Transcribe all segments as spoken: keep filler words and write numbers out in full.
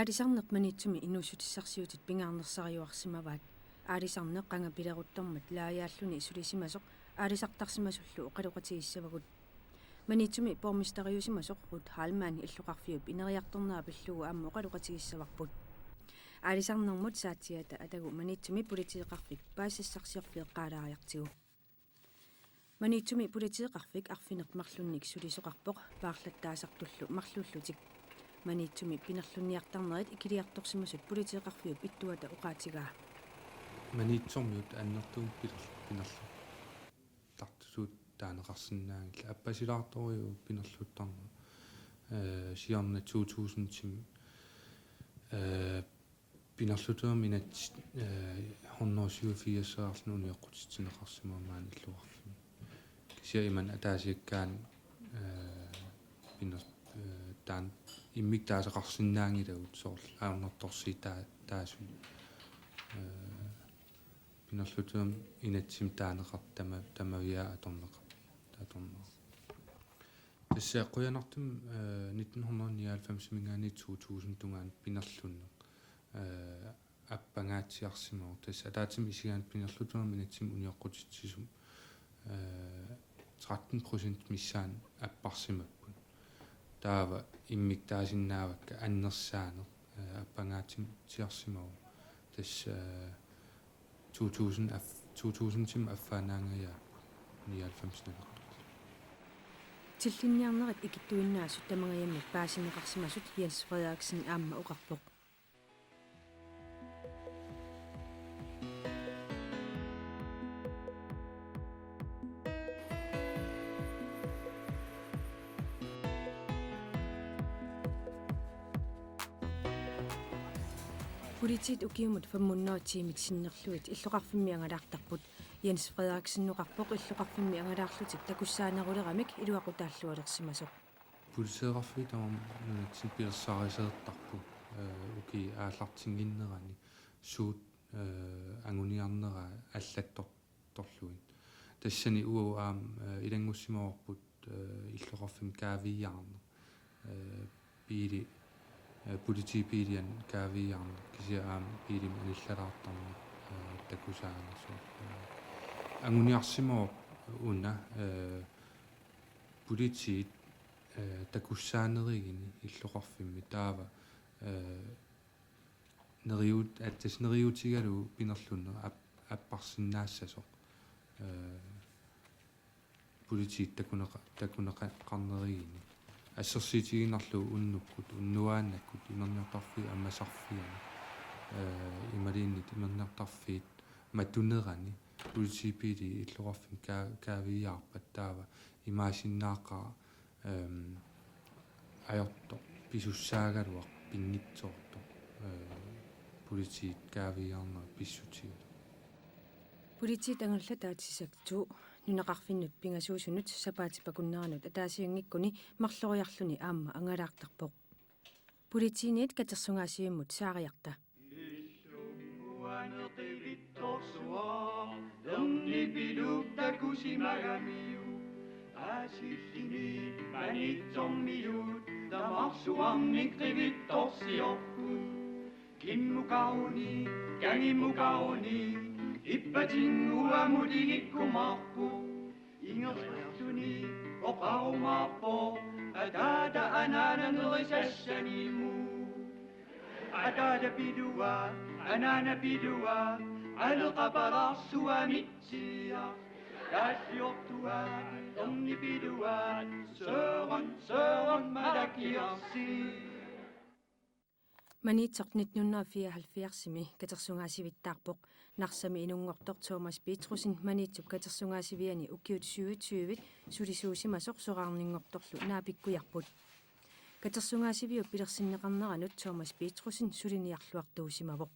Aalisarneq Maniitsumi inuussutissarsiutit pingaarnersariuarsimavaat. Aalisarneq qanga pileruttormat laajaalluni sulisimasoq aalisartarsimasullu oqaloqatigissavagut. Maniitsumi borgmesteriusimasoq Ruth Heilmann illoqarfiup ineriartornera pillugu aamma oqaloqatigissavarput. Aalisarnermut saatsiata atagu Maniitsumi politeeqarfik paasisassarsiorfigeqqaalaariartigu. Maniitsumi politeeqarfik arfineq-marlunnik sulisoqarpoq paarlattaasartullu marluullutik. Maniitsumi pinerlunniartarnerit ikiliartorsimasut politeeqarfiup ittuata oqaatigaa. Maniitsormiut annertuumik pinerl-, pinerluttartutut taaneqarsinnaanngillat. Appasilaartorujuuvoq pinerluttarneq. Eh, siorna to tusindimi, eh, pinerlutuumik inatsit, eh, hundrede syvogfirs unioqqutitsineqarsimavoq maani illoqarfimmi. Kisianni imannak ataasiakkaanut, eh, piner-, eh, taanna immikkut taasaqarsinnaanngilagut soorlu ajornartorsiut taa-, taasuni. Eh, pinerlutuumik inatsimmik taaneqartoq tama-, tamaviaat atorneqar-, atorneqarpoq. Tassa qujanartumik, eh, nitten hundrede nioghalvfemsimiingaanniit to tusind tungaanut pinerlunneq, eh, appangaatsiarsimavoq. Tassa ataatsimik isigaanni pinerlutuumik inatsimmi unioqqutitsisumik, eh, tretten procent missaanni apparsimapput. Taava immikkut taasinnaavakka annersaaneq, eh, appangaatsiarsimavoq. Tassa, eh, to tusind af-, to tusindimut affaannaangajaapput nioghalvfems naleqartut. Tillinniarnerit ikittuinnaasut tamangajammik paasineqarsimasut Jens Frederiksen aamma oqarpoq. Politiit ukiumut femhundrede tiimit sinnerlugit illoqarfimmi angalaartarput. Jens Frederiksen oqarpoq illoqarfimmi angalaarlutik takussaaneruleramik iluaqutaallualersimasoq. Politeeqarfiit tamarmik nunatsinni pilersaarusiortarput, eh, ukiup aallartinnginnerani suut, eh, anguniarneraa allattor-, torlugit. Tassani uagut aamma, eh, ilanngussimavarput, eh, illoqarfimmi kaaviiaarneq. Eh, biili, eh, politiit biilianik kaaviiaarneq. Kisianni aamma biilimik anillalaartarneq, eh, takusaanersoq. Eh, anguniarsimavoq una, eh, politiit, eh, takussaanerigini illoqarfimmi taava, eh, neriut-, at-, tassa neriuutigalugu pinerlunneq ap-, apparsinnaassasoq, eh, politiit takuneqa-, takuneqarnerigini. Assersuutigiinnarlugu unnukkut, unnuaannakkut, imerniartarfiit ammasarfianni, eh, imaluunniit imerniartarfiit matunerani, politibiili illoqarfimmi kaa-, kaaviiaarpat taava imaassinnaaqaaq, ehm, ajortoq pisussaagaluaq pinngitsoortoq, eh, politiit kaaviiaarnerat pissutigalugu. Politiit angallataat SISAK to nunaqarfinnut pingasuusunut sapaatip akunneranut ataasianngikkuni marloriarluni aamma angalaartarpoq. Politiinit katersugaasivimmut saariarta. Illup uani qivittorsuaq, ernipilup takusimagamiuk. Aasilluni Maniitsormiut, tamarsuarnik qivittorsiorput. Kimmukaruni, kangimukaruni, ippatinnguamut igikkumaarput. Ingerlalluni oqarumaarpoq, ataata anaana nerisassanimu. Ataata piluaa, anaana piluaa, aleqapalaarsuaq mitsiaq. Taalliortuaat, ernipiluaat, Søren, Søren, malakiarsi. Maniitsoq nitten hundrede fireoghalvfjerdsimi katersugaasivittaarpoq. Narsami inunngortoq Thomas Petrussen Maniitsup katersugaasiviani ukiut syvogtyve sulisuusimasoq soraarninngortorlu naapikkujarput. Katersugaasiviup pilersinneqarneranut Thomas Petrussen suliniarluartuusimavoq.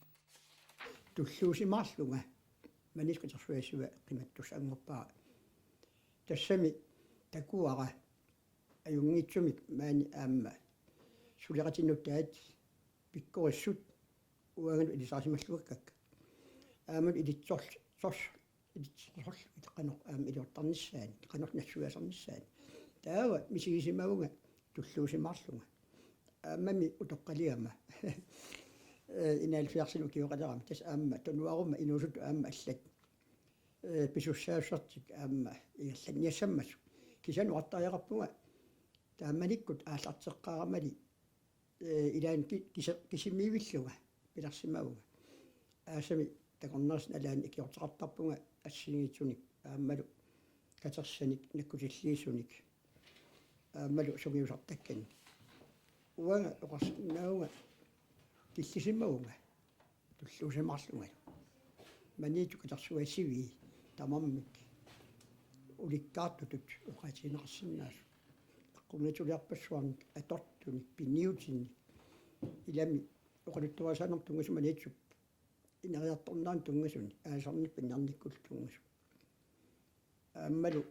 Tulluusimaarlunga Maniitsup katersugaasiviup qimattussap anngorpara. Tassami takuara ajunngitsumik maani aamma suleqatinnut taat pikkorissut uangalu ilisarisimalluakkakka. Aamma ilitsorl-, sors-, ilitsorl-, qanoq aamma iliortarnissaani, qanoq nassuiaasarnissaani. Taava misigisimavunga tulluusimaarlunga. aammami utoqqaligama. Ee, enoghalvfjerdsinik ukioqalerama, tassa aamma tunuaruma inuusuttut aamma allat, ee, pisussaassartik aamma ingerlanniassammassuk. Kisianni oqartariaqarpunga taamanikkut aallarteqqaaramali, ee, ilaanni ki-, kisi-, kisimiivillunga pilersimavunga. Aasami takornariat alaanni ikiorteqartarpunga assigiinngitsunik aammalu katersanik nakkutilliisunik aammalu sungiusartakkanik. Uanga oqarsinnaavunga killisimavunga tulluusimaarlungalu. Maniitsup katersugaasivii tamarmik ulikkaartutut oqaatigineqarsinnaasut. Aqqunngitsuliarpassuarnik, atortunik, piniutinik. Ilami oqaluttuarisaanermut tunngasut Maniitsup ineriartornerani tunngasuni, aalisarnerput ingerlannikkullu tunngasut. Aammalu,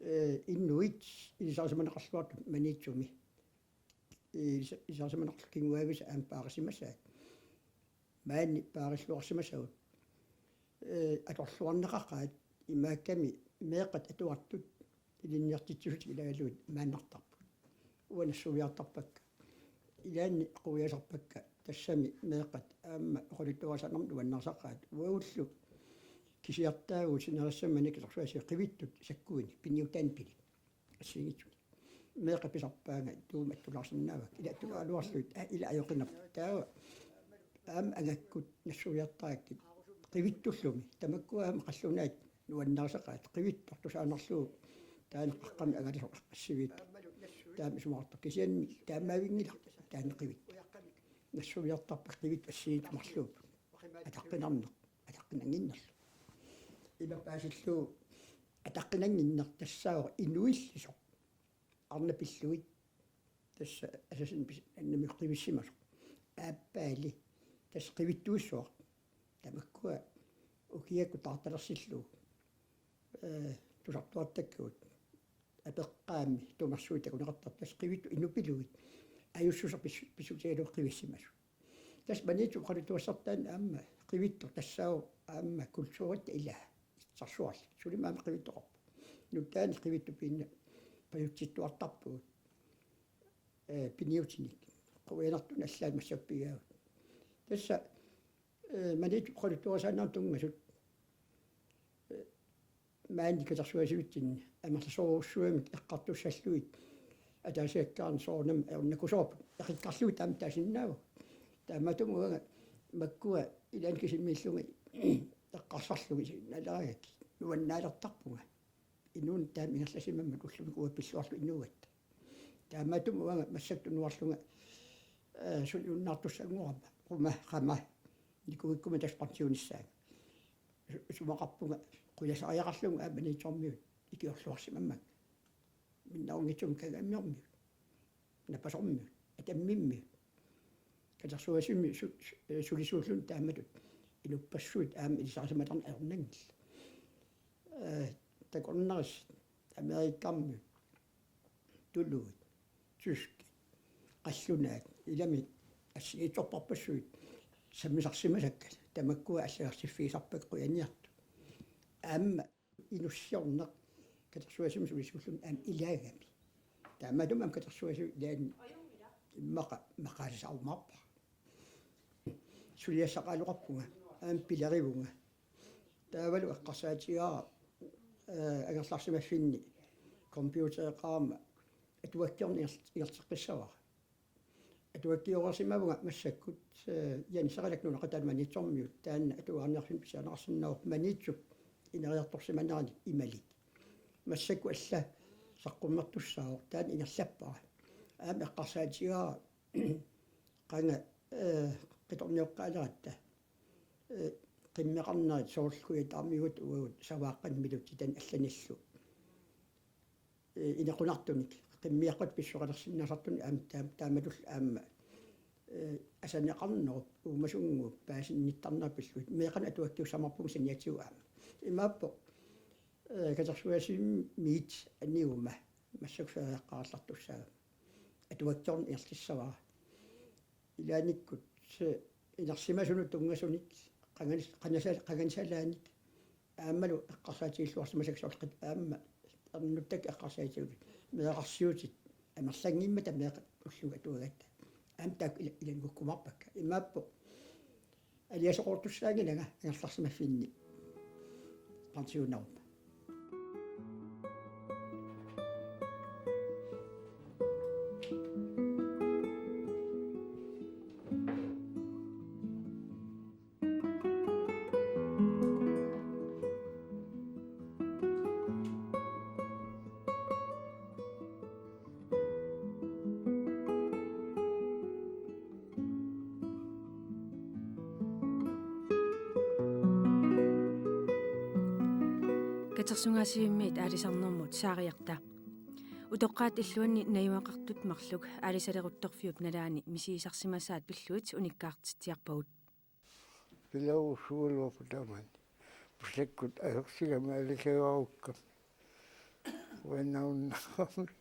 ee, inuit ilisarisimaneqarluartut Maniitsumi. Ilis-, ilisarisimaneqarlutik kinguaavisa aamma paarisimasaat. Maani paarilluarsimasagut. Ee, atorluarneqaqaat imaakkami meeqqat atuartut ilinniartitsisutik ilaagalugit maannartarput. Uanga nassuiartarpakka. Ilaanni quiasarpakka tassami meeqqat aamma oqaluttuarisaanermut nuannarisaqaat. Uagullu kisiartaavugut sinerissami Maniitsup katersugaasiviup qivittut sakkuini piniutaanni pilit. Assigiinngitsunik. Meeqqat pisarpaannga tuuma attulaarsinnaavakka. Ila attulaaruarlugit, aa, ila ajoqinnerput. Taava aamma angakkut nassuiartarakkit. Qivittullumi. Tamakkua aamma qallunaat nuannarisaqaat. Qivittoq tusaanerlugu. Taanna qaqqami angalasoq assiviit. Taama isumaqartoq. Kisianni taamaavinngilaq. Taanna qivittoq. Nassuiartarpakka qivittoq assigiit marluupput. Ataqqinarneq. Ataqqinannginnerlu. Ima paasillugu ataqqinannginneq tassaavoq inuillisoq. Arnat pillugit. Tassa asasini pis-, annami qivissimasoq. Aappaali. Tassa qivittuissuaq. Tamakkua ukiakkut taartalersillugu. Ee, tusartuartakkagut. Apeqqaammi tumersuit takuneqartartut tassa qivittut inupilugit. Ajussuseq pis-, pissutigalugu qivissimasut. Tassa Maniitsup oqaluttuassartaani aamma qivittoq tassaavoq aamma kulturitta ilaa. Sarsuarli. Sulima aamma qivittoqarpoq. Nutaani qivittut piinna pajutsittuartarpugut. Ee, piniutinik. Quianartunik allaat massakkut pigaagut. Tassa, ee, Maniitsup oqaluttuarisaanerani tunngasut. Ee, maani katersugaasivitsinni amerlasoorujussuarmik eqqartussallugit ataasiakkaarneq soorunami ajornakusoorput eqikkarlugit taama taasinnaavagut. Taamaattumik uanga makkua ilaanni kisimiillunga eqqarsarlugit isiginnaalerakkit nuannaalertarpunga. Inuuneq taama ingerlasimammat ullumi uanga pilluarlugu inuugatta. Taamaattumik uanga massakkut tunuarlunga, ee, suliunnaartussanngorama, quma, qama, nikugikkuma tassa pensionissaanga. Su-, sumaqarpunga qujasariaqarlunga aamma Maniitsormiut ikiorluarsimammanga. Minnerunngitsumik Kangaamiormiut, Napasormiut, Atammimmiut. Katersugaasivimmi su-, su-, ee, sulisuulluni taamatut inuppassuit aamma ilisarisimatarneq ajornanngillat. Ee, takornarissat Amerikkarmiut, tuluit, tyskit, qallunaat, ilami assigiitsorpassuit sammisarsimasakka, tamakkua allagarsiiffisarpakka qujaniartut. Aamma inussiorneq katersugaasivimmi sulisuulluni aamma ilaagami. Taamaattumik aamma katersugaasiviup ilaani immaqa maqaasisarumaarpara. Suliassaqaaleqarpunga, aamma pilerivunga. Taavalu eqqarsaatigaara, ee, angerlarsimaffinni computereqarama atuakkiorneq inger-, ingerlateqqissavara. Atuakkioreersimavunga massakkut, ee, Jens Seralak nunaqqataalu Maniitsormiut, taanna atuagarniarfinni pisiarineqarsinnaavoq Maniitsup ineriartorsimaneranik imalik. Massakkut alla saqqummertussaavoq, taanna ingerlappara. Aamma eqqarsaatigaara qanga, ee, qitornioqqaaleratta, ee, qimmeqarnerit soorlu Kujataarmiut uagut savaaqqanik milutitani allanillu. Ee, inequnartunik, qimmiaqqat pissoqalersinnaasartunik aamma taam-, taamatullu aamma, ee, asaneqarnerup uumasunnguup paasinnittarneq pillugit. Meeqqanik atuakkiussamarpugut saniatigut aamma. Imaappoq, ee, katersugaasivimmiit aniguma massakkut feriaqqaarallartussaagama. Atuakkiorneq ingerlissavara. Ilaannikkut se-, inersimasunut tunngasunik qanganis-, qanasa-, qanganisalaanik aammalu eqqarsaatigilluarsimasakka soorlu qit-, aamma ernuttakka eqqarsaatigalugit meerarsiutit amerlanngimmata meeqqat ullumikkut atuagatta. Aamma taakku ila-, ilanngukkumaarpakka. Imaappoq aliasoqortussaanngilanga angerlarsimaffinni pensioneruma. Katersugaasivimmit-aalisarnermut-saariarta. Utoqqaat illuanni najugaqartut marluk aalisaleruttorfiup nalaani misigisarsimasaat pillugit unikkaartitsiarpagut. Pilaarusugaluarput taamani. Massakkut ajorsigamik aalisagaarukkami. Uannaunnaarami.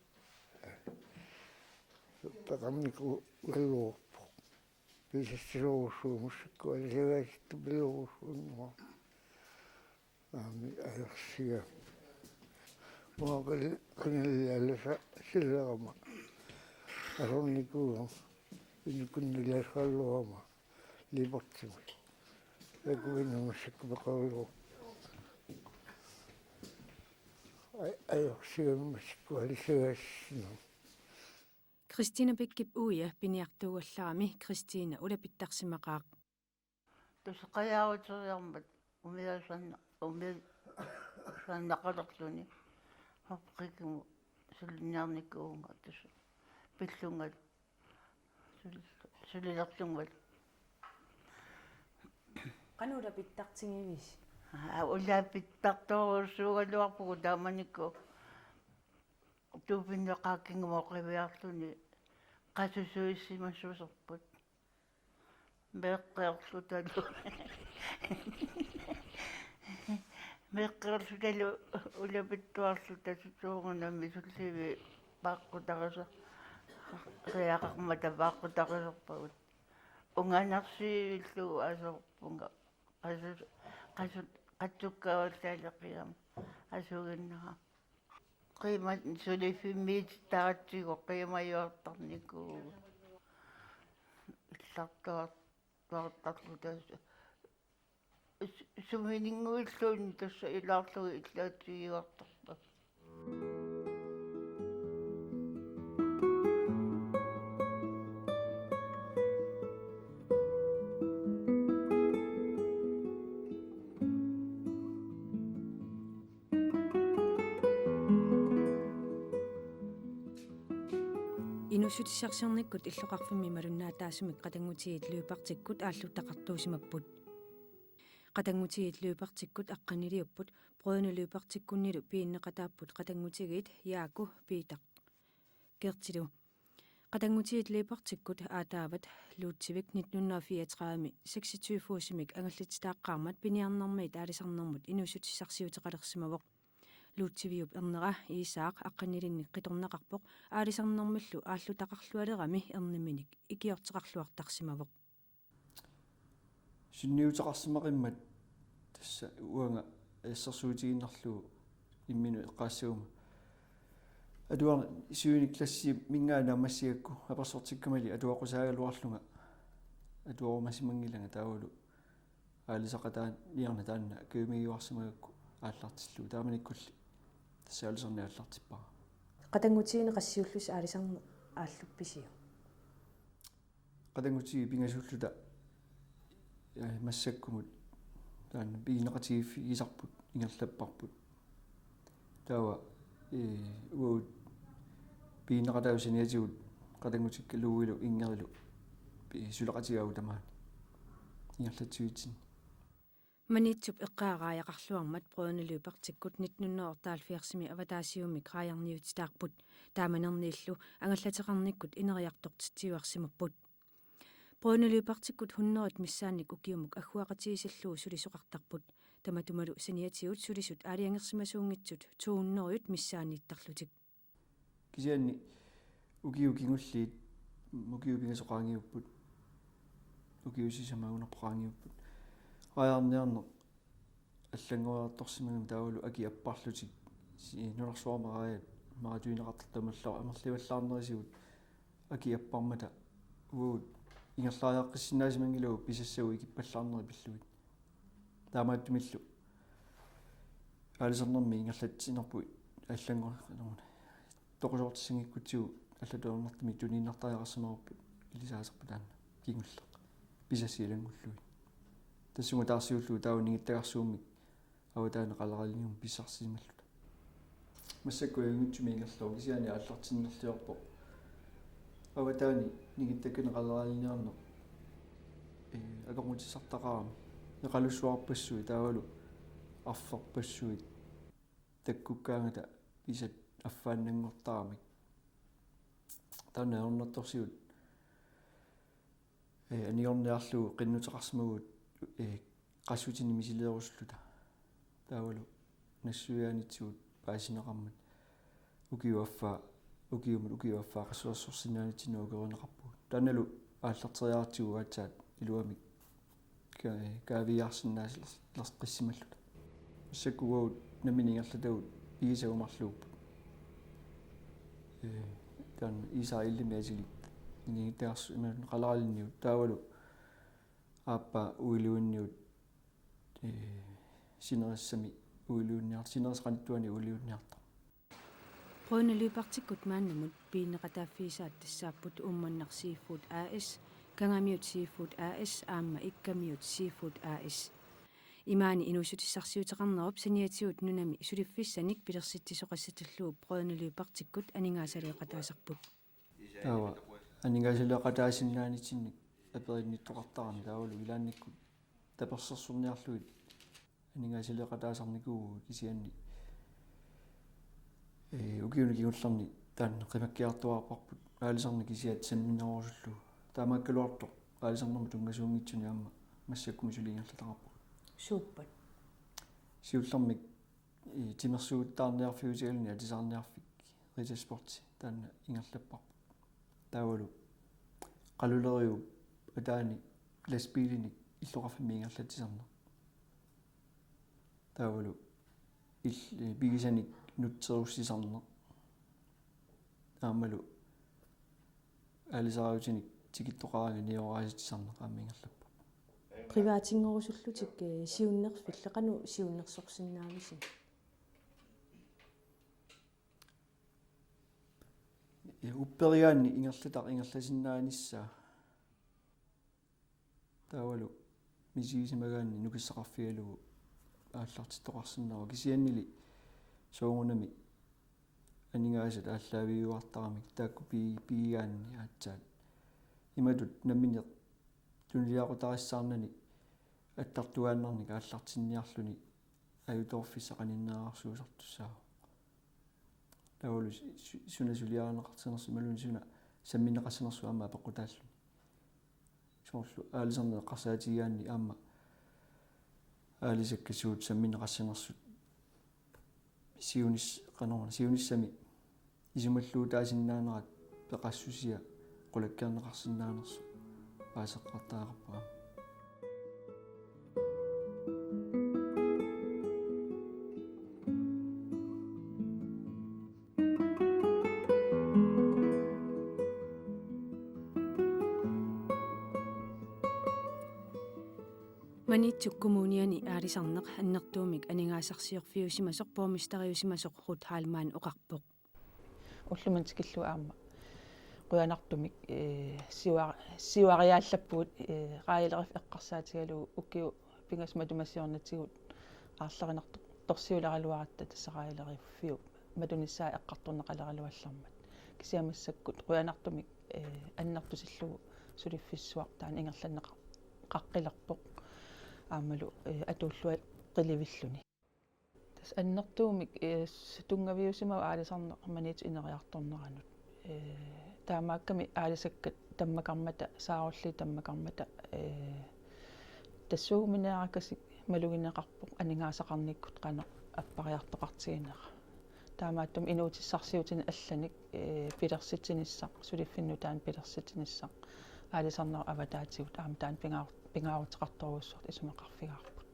Peqarnikuugaluarpoq. Pisassilerujussuuvoq massakkut aalisagaasittupiloorujussuunngua. Aamma ajorsiga. Uanga qil-, qinallialasa silerama. Asornikuugama. Inukunnilasaluama. Liipartimut. Takuinnaq massakkut peqarlugu. Aj-, ajorsiga massakkut aalisagaassinnagu. Christina Bechip uia piniartuugallarami Christina ulapittarsimaqaaq. Tassa qajaaruteriarmat umiasanna-, umiasanneqalerluni fabrikkimut suliniarnikuuvunga tassa pillungalu suli-, sulilerlungalu. Qanoq ulapittartigivisi? Aa, ulapittartorujussuugaluarpugut taamanikkut tuupinnut qaakkinngumut qiviarluni qasusuissimassuserput. Meeqqerlutalu. Meeqqerlutalu ulapittuarluta susuugunami sullivik paaqqutariser-, riaqarmata paaqqutariserpagut. Unganersiivillugu aserpunga. Qasu-, qasu-, qatsukkaavallaaleqigama asuginnera. Qiima suliffimmiititaratsigu qiimajuartarnikuuvugut. Illartuar-, tuartarluta su-, su-, suminnguilluunniit tassa ilaarlugit illaatsigiuartarput. Inuussutissarsiornikkut illoqarfimmi malunnaataasumik qatanngutigiit løbertikkut aalluttaqartuusimapput. Qatanngutigiit løbertikkut aqqaniliupput, Brødrene Løbertikkunnilu piginneqataapput qatanngutigiit Jaaku, Piitaq Gertilu. Qatanngutigiit løbertikkut aataavat Ludvig nitten hundrede og fireogtredive seksogtyve fodsmik angallatitaaqqaarmat piniarnermiit aalisarnermut inuussutissarsiuteqalersimavoq. Ludvigiup ernera Iisaaq aqqanilinnik qitornaqarpoq aalisarnermillu aalluttaqarlualerami erniminik ikiorteqarluartarsimavoq. Sunniuteqarsimaqimmat tassa uanga assersuutigiinnarlugu imminut eqqaassaguma. Atuarneq syvende klassiminngaanniit naammassigakku apersortikkamali atuaqqusaagaluarlunga atuarumasimanngilanga taavalu aalisaqataaniarneq taanna kajumigiuarsimagakku aallartillugu taamanikkulli tassa aalisarneq aallartippara. Qatanngutigini qassiullusi aalisarneq aalluppisiuk? Qatanngutigiit pingasulluta, eh, massakkumut taanna piginneqatigiiffigisarput ingerlapparput. Taava, eh, uagut piginneqataasut saniatigut qatanngutikkaluilu inngerilu pi-, suleqatigaavut tamaani ingerlatsivitsinni. Maniitsup eqqaa raajaqarluarmat Brødrene Løbertikkut nitten hundrede og otteoghalvfjerdsimi avataasiummik raajarniutitaarput. Taamanerniillu angallateqarnikkut ineriartortitsiuarsimapput. Brødrene Løbertikkut hundredet missaannik ukiumut agguaqatigiissillugu sulisoqartarput. Tamatumalu saniatigut sulisut aalajangersimasuunngitsut to hundredet missaanniittarlutik. Kisianni ukiut kingulliit, ukiut pingasut qaangiupput, ukiut sisamat agunarput qaangiupput. Raajarniarneq allanngoriartorsimagami taavalu akit apparlutik si-, nunarsuarmi raajat maratunneqartartut amerla-, amerlivallaarnerisigut akit apparmata uagut ingerlariaqqissinnaasimanngilaq pisassagut ikippallaarnerit pillugit. Taamaattumillu aalisarnermi ingerlatsinerput allanngor-, toqusoortissanngikkutsigit allatut ajornartumik tuniinnartariaqarsimavarput ilisaasarput taanna kingulleq pisassat ilanngullugit. Tassunga taarsiullugu taava ningittagarsuummik avataani qaleralinniummik pissarsisimalluta. Massakkut ajunngitsumik ingerlavoq kisianni aallartinnerliorpoq avataani ningittakkanik qaleralinniarneq, ee, akornutissartaqarami. Eqalussuarpassuit taavalu arferpassuit takkukkaangata pisat affaannanngortaramik. Taanna ajornartorsiut, ee, anigorniarlugu qinnuteqarsimaguit, ee, qassutinik misileerusulluta. Taavalu nassuiaanitsigut paasineqarmat ukiup affaa, ukiumut ukiup affaa qassuersorsinnaanitsinnut akeqarneqarpugut. Taannalu aallarteriaratsigu aatsaat iluamik ka-, kaaviiaarsinnaasaleqqissimalluta. Massakkut uagut nammineq ingerlatagut pigisavut marluupput. Ee, taanna Iisaaq Illimik atilik ningittagarsuup imaluunniit qaleralinniut taavalu aappaa uiluinniut, ee, sinerissami uiluinniart-, sinerissap qanittuani uiluinniartoq. Brødrene Lyberth-ikkut maannamut piginneqataaffigisaat tassaapput Uummannaq Seafood A/S, Kangamiut Seafood A/S aamma Ikkamiut Seafood A/S. Imaani inuussutissarsiuteqarnerup saniatigut nunami suliffissanik pilersitsisoqassatullugu Brødrene Lyberth-ikkut aningaasaleeqataasarput. Taava aningaasaleeqataasinnaanitsinnik aperinnittoqartarami taavalu ilaannikkut tapersersorniarlugit aningaasaleeqataasarnikuuvugut kisianni, ee, ukiuni kingullerni taanna qimakkiartuaarparput aalisarneq kisiat samminerusullugu. Taamaakkaluartoq aalisarnermut tunngasuunngitsuni aamma massakkumi suli ingerlataqarpugut. Suuppat? Siullermik, ee, timersuuttaarniarfiutigaluni atisaarniarfik Rita Sport taanna ingerlapparput. Taavalu qaluleriup ataani lastbiilinik illoqarfimmi ingerlatsisarneq. Taavalu il-, ee, pigisanik nutserussisarneq. Aammalu aalisaraatinik tikittoqaraangat nioraasatsisarneq aamma ingerlapparput. Privaatinngorusullutik, ee, siunnerfillit qanoq siunnersorsinnaavisiuk? Ee, upperigaanni ingerlataq ingerlasinnaanissaa. Taavalu misigisimagaanni nukissaqarfigalugu aallartittoqarsinnaavoq kisiannili soorunami aningaasat aallaavigiuartaramik taakku pi-, pigigaanni aatsaat. Imatut nammineq tunuliaqutarissaarnani attartuaannarnik aallartinniarluni ajutoorfissaq qaninnerarsuusartussaavoq. Taavalu su-, su-, suna suliarineqartitsinersoq imaluunniit suna sammineqassanersoq aamma apeqqutaalluni. Soorlu aalisarneq eqqarsaatigigaanni aamma aalisakkat suut sammineqassanersut siunis-, qanoruna, siunissami isumalluutaasinnaanerat peqassusia qulakkeerneqarsinnaanersoq paaseqqaartariaqarpoq aamma. Maniitsup Kommuniani aalisarneq annertuumik aningaasarsiorfiusimasoq borgmesteriusimasoq Ruth Heilmann oqarpoq. Ullumimut tikillugu aamma qujanartumik, ee, siua-, siuariaallappugut, ee, Royal Reef eqqarsaatigalugu ukiut pingasut matuma siornatigut aarlerinartorsiuleraluaratta tassa Royal Reefiup matunissaa eqqartorneqaleraluallarmat. Kisianni massakkut qujanartumik, ee, annertusillugu suliffissuaq taanna ingerlanneqa-, qaqqilerpoq. Aammalu, ee, atuulluaqilivilluni. Tassa annertuumik, ee, s-, tunngaviusimavoq aalisarneq Maniitsup ineriartorneranut. Ee, taamaakkami aalisakkat tammakarmata, saarulliit tammakarmata, ee, tassuuguminarakasik malugineqarpoq aningaasaqarnikkut qanoq appariartoqartiginera. Taamaattumik inuutissarsiutinik allanik, ee, pilersitsinissaq, suliffinnut taanna pilersitsinissaq, aalisarnerup avataatigut aamma taanna pingaar-, pingaaruteqartorujussuartut isumaqarfigaarput.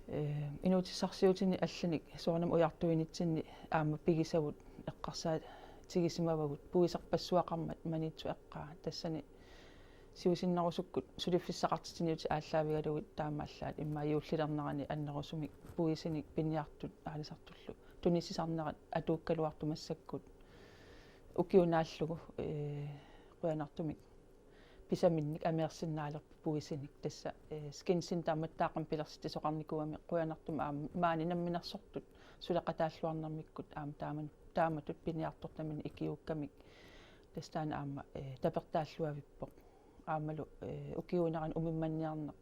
Ee, inuutissarsiutinik allanik soorunami ujartuinitsinni aamma pigisavut eqqarsaa-, tigisimavugut puiserpassuaqarmat Maniitsoq eqqaa. Tassani siusinnerusukkut suliffissaqartitsiniutit aallaavigalugit taamaallaat immaqa juullilernerani annerusumik puisinik piniartut aalisartullu tunissisarnerat atuukkaluartoq massakkut ukiup naallugu, ee, qujanartumik pisaminnik ameersinnaalerput puisinik tassa, ee, Skinsin taamattaaqqamik pilersitsisoqarnikuugami qujanartumik aamma maani namminersortut suleqataalluarnermikkut aamma taama-, taamatut piniartortaminnik ikiuukkamik tassa taanna aamma, ee, tapertaalluavippoq. Aammalu, ee, ukiuunerani umimmanniarneq,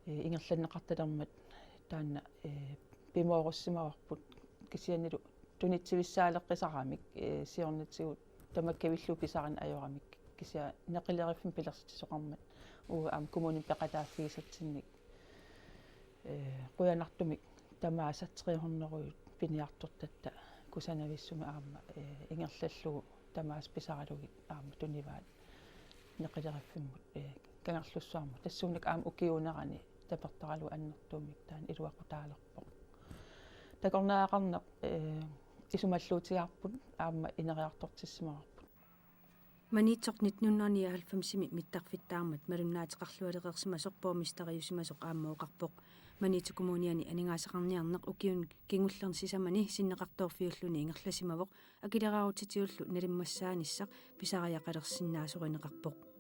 ee, ingerlanneqartalermat taanna, ee, pimoorussimavarput kisiannilu tunitsivissaaleqqisaramik, ee, siornatigut tamakkivillugu pisarineq ajoramik kisianni neqileriffimmi pilersitsisoqarmat uagut aamma kommunimi peqataaffigisatsinnik, ee, qujanartumik tamaasa tre hundrede piniartortatta kusanavissumik aamma, ee, ingerlallugu tamaasa pisaralugit aamma tunivaat neqileriffimmut, ee, Kangerlussuarmut. Tassuunakkut aamma ukiuunerani tapertaralugu annertuumik taanna iluaqutaalerpoq. Takornariaqarneq, ee, isumalluutigaarput aamma ineriartortissimavarput. Maniitsoq nitten hundrede nioghalvfemsimi mittarfittaarmat malunnaateqarlualereersimasoq borgmesteriusimasoq aamma oqarpoq. Maniitsoq Kommuniani aningaasaqarniarneq ukiuni kingullerni sisamani sinneqartoorfiulluni ingerlasimavoq, akileraarutsitiullu nalimmassaanissaq pisariaqalersinnaasorineqarpoq.